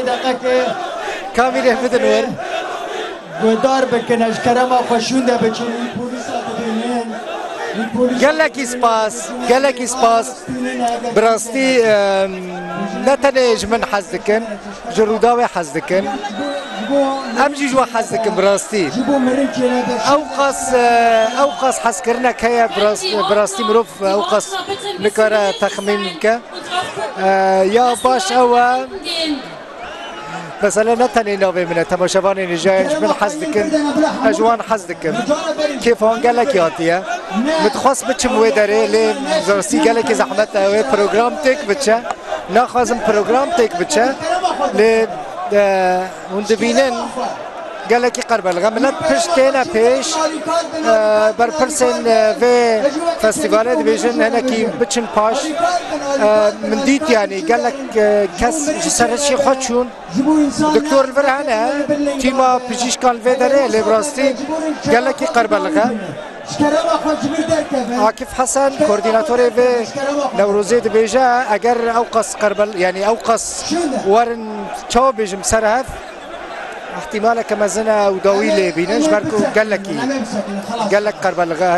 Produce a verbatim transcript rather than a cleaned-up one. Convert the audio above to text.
Deqekê kamîrê bidin wir. Guhdar bikin, ez kerema xwe şûnde biçin, wî polîsa dibînin. Wî polîsa Gelekî spas, gelekî spas. Bi rastî, em, ne tenê ji min hez dikin, ji Rûdawê hez dikin. Em jî ji we hez dikin bi rastî. Ji bo mirin çêne de Ew qas, e, ew qas hezkirinek heye, bi rast-, bi rastî mirov ew qas nikare texmîn bike. E, ya baş ew e. Mesele ne tenê navê min e, temaşevanên hêja ji min hez dikin, ez ji wan hez dikim. Kêfa wan gelekî hatiye. Min dixwest biçim wê derê, lê bi rastî gelekî zehmet e, wê program têk biçe. Naxwazim program têk biçe, lê, e, hûn dibînin gelekî qerbelix e. Milet pişt têne pêş, e, berpirsên, e, vê festîvalê dibêjin hinekî biçin paş. E, min dît, yanî gelek, e, kes ji ser hişê xwe çûn. Doktor li vir hene, tîma pijîşkan li vê derê, lê bi rastî gelekî qerbelix e. Akif Hesen, koordînatorê vê Newrozê dibêje, eger ew qas qerbel-, yanî ew qas werin, çawa bêjim, ser hev, îhtîmaleke mezin e ew dawî lê bînin, ji ber ku gelekî, gelek qerbelix e.